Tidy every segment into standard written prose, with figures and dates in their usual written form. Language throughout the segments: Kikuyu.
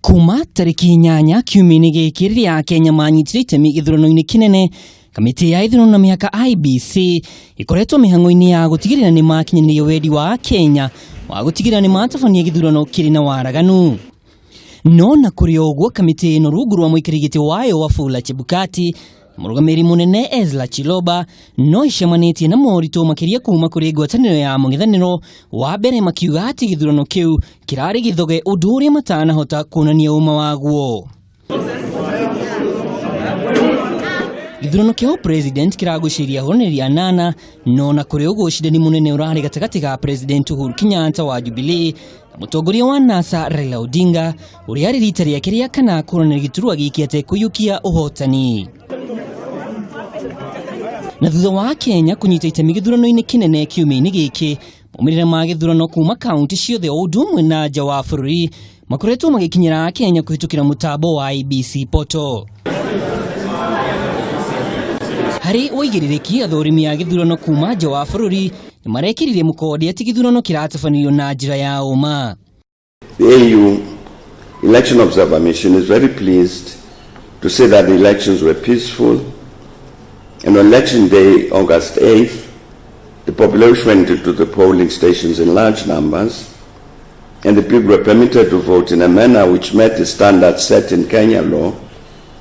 Kuma tarĩki 8 kiumia-inĩ gĩkĩ rĩrĩa Akenya manyitire itemi gĩthurano-inĩ kĩnene, kamĩtĩ ya ithurano na mĩhaka IEBC ĩkoretwo mĩhang'o-inĩ ya gũtigĩrĩra nĩ makinyanĩria wendi wa Akenya wa gũtigĩrĩra nĩ matabania gĩthurano kĩrĩ na waraganu. No na kũrĩ o ũguo, kamĩtĩ ĩno rungu rwa mũikarĩri gĩtĩ wayo Wafula Chebukati na mũrũgamĩrĩri mũnene Ezra Chiloba no icemanĩtie na moritũ makĩria kuma kũrĩ ngwatanĩro ya mũng'ethanĩro wa mbere, makiuga atĩ gĩthurano kĩu kĩrarĩ gĩthoge, ũndũ ũrĩa matanahota kuonania ũma waguo. Gĩthurano kĩa president kĩragucĩrĩria ahũranĩri anana, no na kũrĩ ũguo ũcindani mũnene ũrarĩ gatagatĩ ga President Uhuru Kenyatta wa Jubilee na mũtongoria wa NASA Raila Odinga, ũrĩa arĩ rita rĩake rĩa kana kũhũranĩra gĩturwa gĩkĩ atekũiyũkia ũhotani. Na thutha wa Kenya kũnyita itemi gĩthurano-inĩ kĩnene kiumia-inĩ gĩkĩ, maumĩrĩra ma gĩthurano kuma kaunti ciothe o ũndũ ũmwe na nja wa bũrũri makoretwo magĩkinyĩra Kenya kũhĩtũkĩra mũtambo wa IEBC portal. Harĩ ũigĩrĩrĩki, athũrimi a gĩthurano kuma nja wa bũrũri nĩ marekĩrire mũkonde atĩ gĩthurano kĩratabanirio na njĩra ya ũma. The AU Election Observer Mission is very pleased to say that the elections were peaceful, and on election day, August 8th, the population went into the polling stations in large numbers, and the people were permitted to vote in a manner which met the standards set in Kenya law,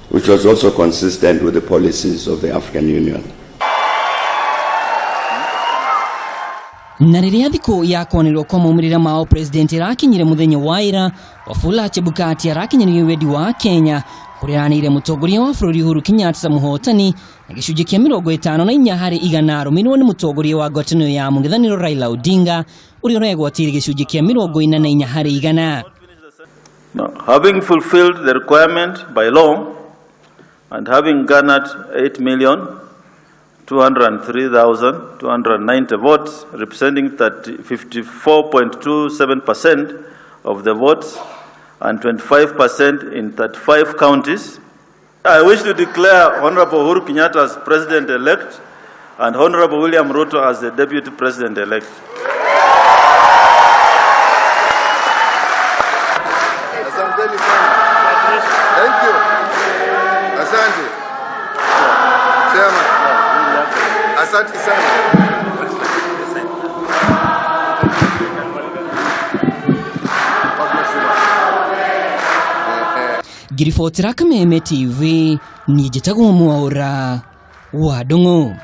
which was also consistent with the policies of the African Union. Na rĩrĩa thikũ ya kwanĩrĩrwo kwa maumĩrĩra mao president ĩrakinyire mũthenya wa ira, Wafula Chebukati arakinyanĩria wendi wa Kenya kũrĩa aranĩire mũtongoria wa bũrũri Uhuru Kenyatta ta mũhotani na gĩcunjĩ kĩa 54 harĩ igana, arũmĩrĩrwo nĩ mũtongoria wa ngwatanĩro ya mũng'ethanĩro Raila Odinga, ũrĩa ũregwatĩire gĩcunjĩ kĩa 44 harĩ igana. Now, having fulfilled the requirement by law and having garnered 8,203,290 votes, representing 54.27% of the votes and 25% in 35 counties, I wish to declare Honorable Uhuru Kenyatta as President-elect and Honorable William Ruto as the Deputy President-elect. Asanteni sana. Thank you. Asante. Chairman. Asante sana. Ngiribotera Kameme TV, niĩ njĩtagwo Mwaũra wa Ndung'u.